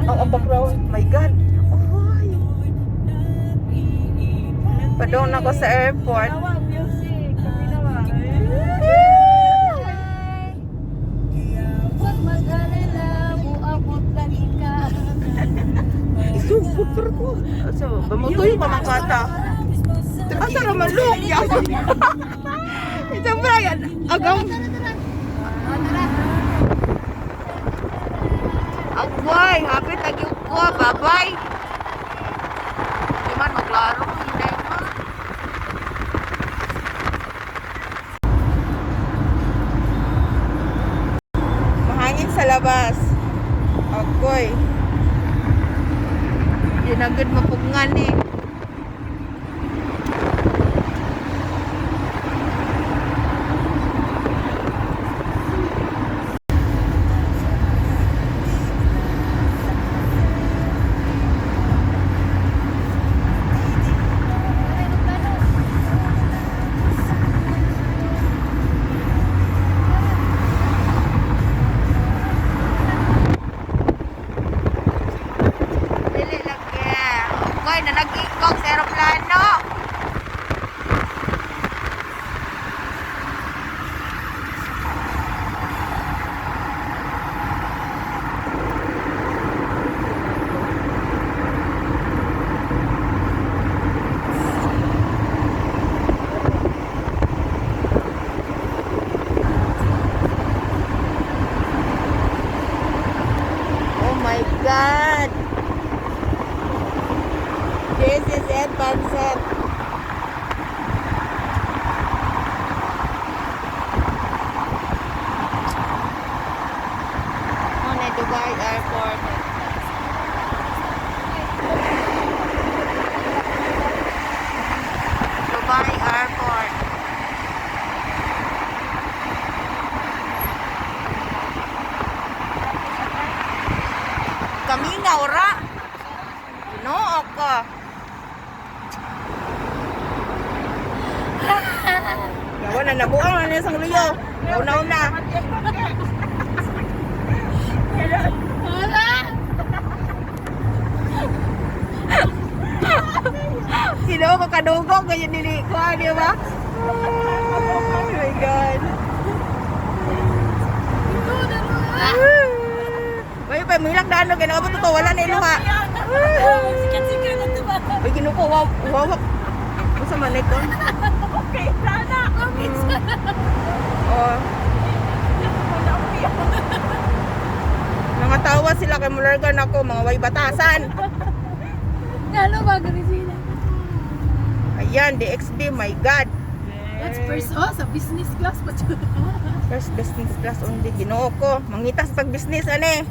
Ang background. My God. Oy. Padong na ko sa airport. Tawa, music. Kami na ba? Huwag mag-alala, muabot lang ikaw. Isugod pero ko. So, bamutoy pa man kata. Asa ra man look? Isang Brian, agam. Tara. Agway, happy tag ko. Bye-bye. Di man maglaro, hinay man. Mahangin sa labas. Agoy. Di na gud mapugngan eh. Dili lagi. Agoy, nanagikog sa aeroplano. Oh my God! This is it, Panset. On at Dubai Airport. Dubai Airport. Kami nga ora. Ginoo ko. Yawa na nabuang na niya sa luyo. Una-una. Wala! Ginoo ko kadugog ganyan dili ko, ah, di ba? Oh my God. May pa milak daan no ginoo to wala na iluha. Sikat-sikat na ito ba? Uy, ginoo ko wow wow. Unsa man ito? Okay, sana. Oh. Mga tawa sila kay mulargan ako, mga way batasan. Ngano ba ganun sila? Ayan, DXB, my God. That's first, oh, sa business class pa siya. First business class only, ginoo ko. Mangitas pag business, ane.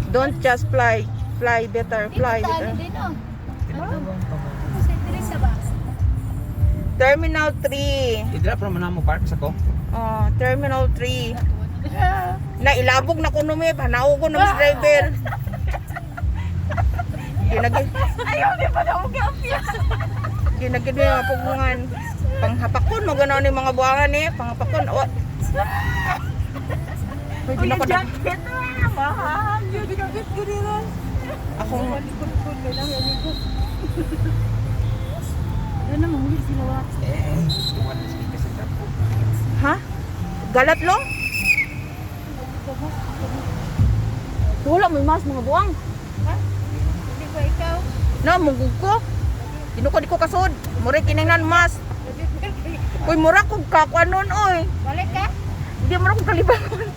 Don't just fly. Fly better, fly better. Din, oh. Sa interest ba? Terminal 3. Idra from mo park sa ko. Oh, Terminal 3. Na ilabog na kuno mi, panaw ko na mas driver. Ginagi Ayaw, di pa na ugi-ugi. ginagid mi mga pugungan. Panghapakon mo ganoon ni mga buwangan eh, panghapakon. Oh. Uy, Uy, ginoo yung ko na. jacket. Ah, mahal. Yun, jacket ko nila. Akong Ano na, manghuli sila wa. Eh, tuwan na speaker sa trap. Ha? Galat lo? Wala may mas mga buwang. Hindi ba ikaw? Na mugug ko. Dino ko di ko kasod. Mura kiningnan mas. Uy, mura kog kakuanon oy. Balik ka? Hindi mura kog kalibangon.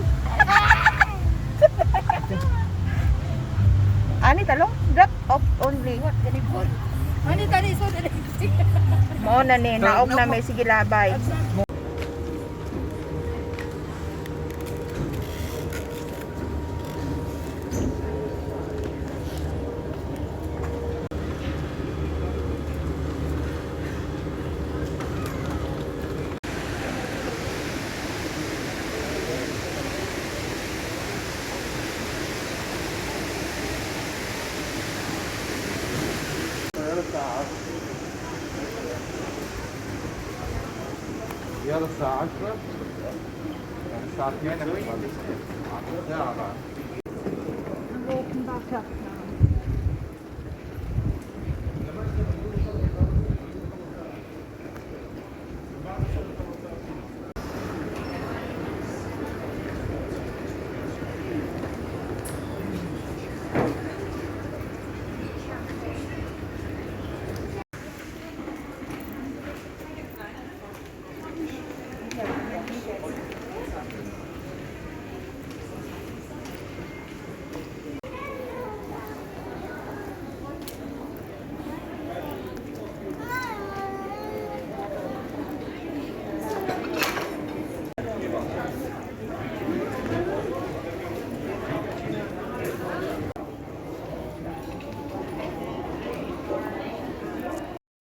Ani talong drop off only. Ano tani so dali. Mao na ni naog na may sige labay. يلا الساعة 10. I'm walking back up now.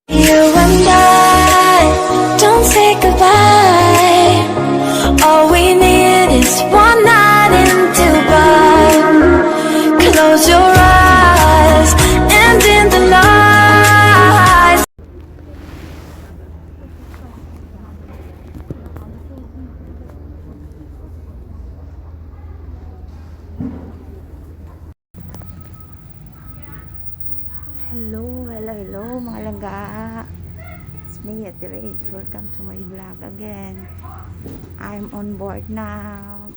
You and I don't say goodbye. All we need is one night in Dubai. Close your eyes and in the lights. Hello, hello, hello mga langga. It's me, Ate Rach. Welcome to my vlog again. I'm on board now.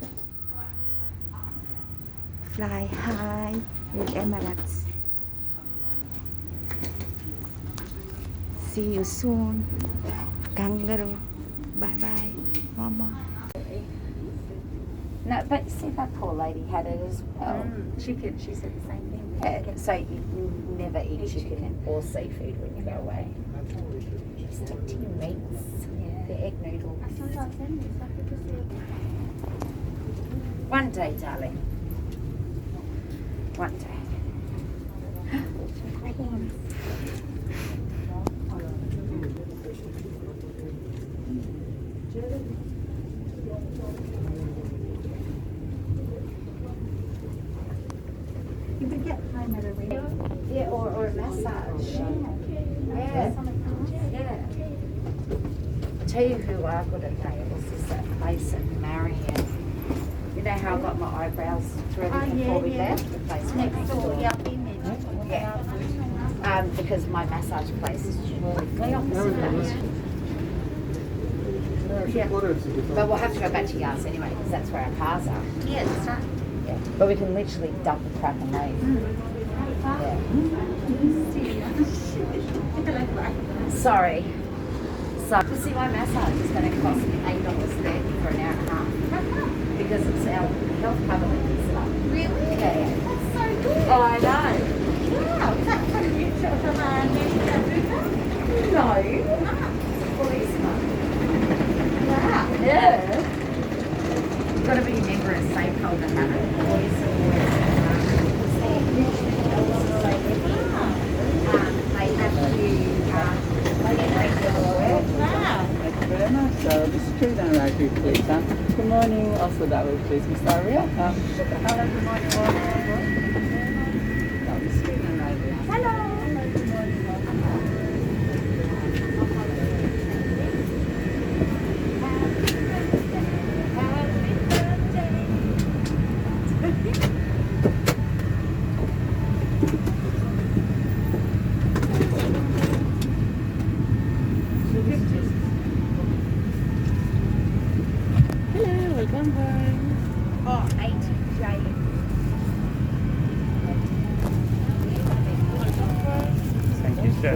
Fly high with Emirates. See you soon. Kangaroo. Bye-bye. Mama. No, but see, that poor lady had it as well. Chicken, she said the same thing. Yeah, so you never eat chicken or seafood when you go away. Just stick to your meats, the egg noodles. One day, darling. One day. You could get home at a rate. Yeah, or a massage. Yeah. I tell you who are good at nails is that place at Marion. You know how I got my eyebrows threaded Oh, yeah, before we yeah. left? The place right Next door, yeah, I've been there. Yeah. Because my massage place is directly opposite that. Yeah. But we'll have to go back to Yas anyway, because that's where our cars are. Yeah, that's right. Yeah. But we can literally dump the crap and leave. Yeah. Sorry. So, you see, my massage is going to cost me $8.30 for an hour and a half because it's our health cover that picks it up. Really? Yeah. That's so good. Oh, I know. Wow, is that from Bupa? No. Policeman. Wow. Yeah. You've got to be a member of Safehold to have it. They have to get regular work. Wow. Thank you very much. So this is straight and right here, please. Huh? Good morning. Also that way, please, Miss Aria. Hello, good morning. Welcome on board. That was straight and right here. Hello. Good morning. Welcome. Happy birthday. Hello, welcome home. Oh, 8J. Thank you, sir.